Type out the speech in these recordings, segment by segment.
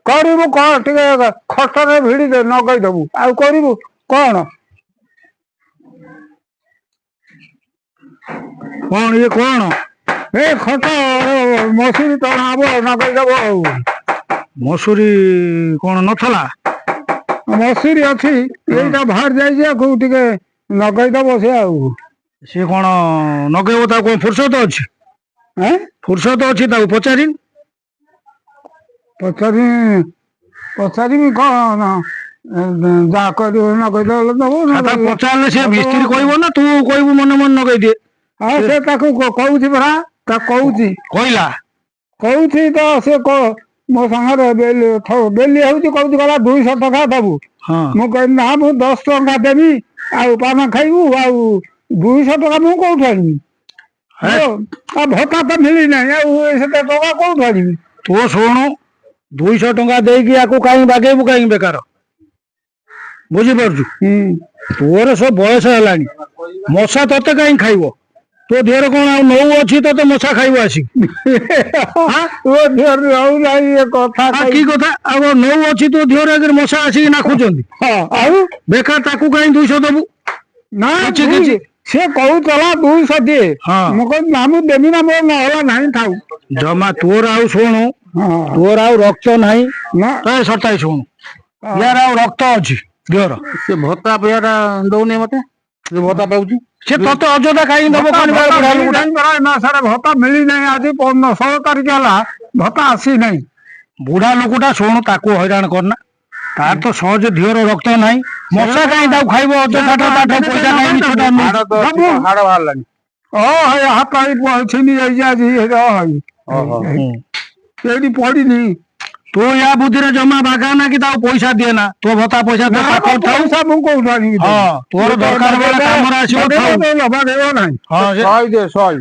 କରିବୁ କଣ? ଟିକେ ଖଟରେ ଭିଡି ଦେ, ନଗେଇଦବୁ, ଆଉ କରିବୁ କଣ? କଣ ଇଏ କଣ? ଏ ଖଟ ମସୁରୀ ଟଣା ହବ, ନଗେଇଦବ। ଆଉ ମସୁରୀ କଣ ନଥିଲା? ମସୁରୀ ଅଛି, ଏଇଟା ବାହାରି ଯାଇଛି, ଆକୁ ଟିକେ ନଗେଇଦବ ସେ ଆଉ। ସିଏ କଣ ନଗେଇବ? ତାକୁ କଣ ଫୁର୍ସତ ଅଛି? ଏଁ? ଫୁର୍ସତ ଅଛି ତାକୁ ପଚାରି। ପଚାରି ପଚାରିବି କଣ? ଯାହା କରିବ ନଗେଇଦେଲେ ଦବ। ତାକୁ ପଚାରିଲେ ସେ ମିସ୍ତ୍ରୀ କହିବ ନା ତୁ କହିବୁ ମନେ ମନେ ନଗେଇ ଦିଏ? ହଁ, ସେ ତାକୁ କହୁଛି ପରା, ତାକୁ କହୁଛି। କହିଲା? କହୁଛି ତ, ସେ ମୋ ସାଙ୍ଗରେ ବେଲି ବେଲି ହଉଛି, କହୁଛି, ଗଲା 200 ଟଙ୍କା ଦବୁ। ମୁଁ କହିଲି, ନା, ମୁଁ 10 ଟଙ୍କା ଦେବି ଆଉ ପାନ ଖାଇବୁ, ଆଉ 200 ଟଙ୍କା ମୁଁ କୋଉଠୁ ଆଣିବି? ଆଉ ଭତ୍ତା ତ ମିଳିନାହିଁ, ଆଉ ସେତେ ଟଙ୍କା କୋଉଠୁ ଆଣିବି? ତୁ ଶୁଣୁ, 200 ଟଙ୍କା ଦେଇକି ଆକୁ କାହିଁ ବାଗେଇବୁ କାହିଁ ବେକାର, ବୁଝିପାରୁଛୁ? ହୁଁ। ତୋର ସବୁ ବୟସ ହେଲାଣି, ମଶା ତତେ କାହିଁ ଖାଇବ? ତୋ ଦେହରେ କଣ ଆଉ ନଉ ଅଛି ତତେ ମଶା ଖାଇବ ଆସିକି? ତୋ ଦେହରେ ରହୁନାହିଁ ଏ କଥା। କି କଥା, ଆଉ ନଉ ଅଛି ତୋ ଦେହରେ ଆଗରେ ମଶା ଆସିକି ନାଖୁଛନ୍ତି? ହଁ, ଆଉ ବେକାର ତାକୁ କାହିଁ 200 ଦବୁ? ନା। କିଛି କିଛି। ସେ କହୁଥିଲା 200 ଦିଏ। ହଁ। ମୁଁ କହିଲି, ନା, ମୁଁ ଦେବି ନା, ମୋର ନହେଲା ନାହିଁ, ଥାଉ। ଜମା ତୋର ଆଉ ଶୁଣୁ, ତୋର ଆଉ ରକ୍ତ ନାହିଁ। ନା। ସତାଇ ଶୁଣୁ, ୟାର ଆଉ ରକ୍ତ ଅଛି ଦେହର? ସେ ଭତ୍ତା ପଇସା ଦଉନି ମତେ, ସେ ଭତ୍ତା ପାଉଛି। ସେ ତତେ ଅଯଥା କାହିଁକି ଦବ? କଣ ଭତ୍ତା ବୁଢା ଲୋକଟା? ମିଳିନାହିଁ ପରା, ଏ ମାସରେ ଭତ୍ତା ମିଳିନାହିଁ। ଆଜି 15-16 ତାରିଖ ହେଲା, ଭତ୍ତା ଆସିନାହିଁ। ବୁଢା ଲୋକଟା, ଶୁଣୁ, ତାକୁ ହଇରାଣ କରନା। ତାର ତ ସହଜ ଦେହର ରକ୍ତ ନାହିଁ, ମଶା କାହିଁ ତାକୁ ଖାଇବ? ଅଯଥା ତାଠୁ ପଇସା କାହିଁ ମିଛଟା ନେଉଛି? ହାଡ଼ ତ ବାବୁ। ହାଡ଼ ବାହାରିଲାଣି। ଓ ହଇ, ହାତ ଛିଣ୍ଡି ଯାଇଛି ଆଜି। ହଇ, ଏଇଠି ପଡିନି। ତୁ ୟା ବୁଦ୍ଧିରେ ଜମା ବାଗା ନା କି ତାକୁ ପଇସା ଦିଏ ନା। ତୋ ଭତ୍ତା ପଇସା ତୋ ନା, ପାଖରେ ଥାଉ। ପଇସା ମୁଁ କୋଉଠୁ ଆଣିବି? ହଁ, ତୋର ଦରକାର ବେଳେ କାମରେ ଆସିବ, ଥାଉ। ଲଗାଇବ ନାହିଁ। ହଁ, ସେ 100 ଦେ, 100।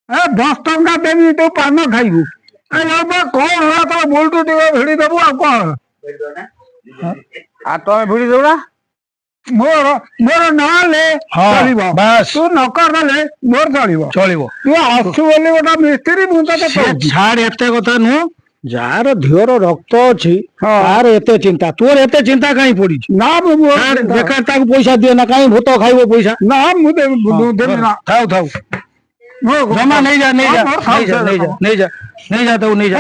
ଏ 10 ଟଙ୍କା ଦେବି, ତୁ ପାନ ଖାଇବୁ। ଏ ବାବା, କଣ ହେଲା? ତୋ ବୋଲ୍ଟୁ ଟିକେ ଭିଡି ଦବୁ, ଆଉ କଣ? ଆଉ ତମେ ଭିଡି ଦଉନା। ମୋର ନହେଲେ ଚଳିବ। ବାସ୍। ତୁ ନ କରିଦେଲେ ମୋର ଚଳିବ। ଚଳିବ। ତୁ ଆସୁ ବୋଲି ଗୋଟେ ମିସ୍ତ୍ରୀ, ମୁଁ ତତେ ସେ କହୁଛି। ଛାଡ, ଏତେ କଥା ନୁହଁ। ଯାହାର ଦେହର ରକ୍ତ ଅଛି ତାର ଏତେ ଚିନ୍ତା, ତୋର ଏତେ ଚିନ୍ତା କାହିଁ ପଡିଛି? ନା, ମୁଁ ମୋର ଛାଡ, ଚିନ୍ତା- ବେକାର ତାକୁ ପଇସା ଦିଏ ନା, କାହିଁ ଭୂତ ଖାଇବ ପଇସା? ନା, ମୁଁ ଦେବି ନା। ଥାଉ ଥାଉ। ଜମା ନେଇଯା, ନେଇଯା। ହଁ, ମୋର ଥାଉ ନେଇଯା। ସେ ନେଇଯା, ନେଇଯା, ନେଇଯା, ତାକୁ ନେଇଯା।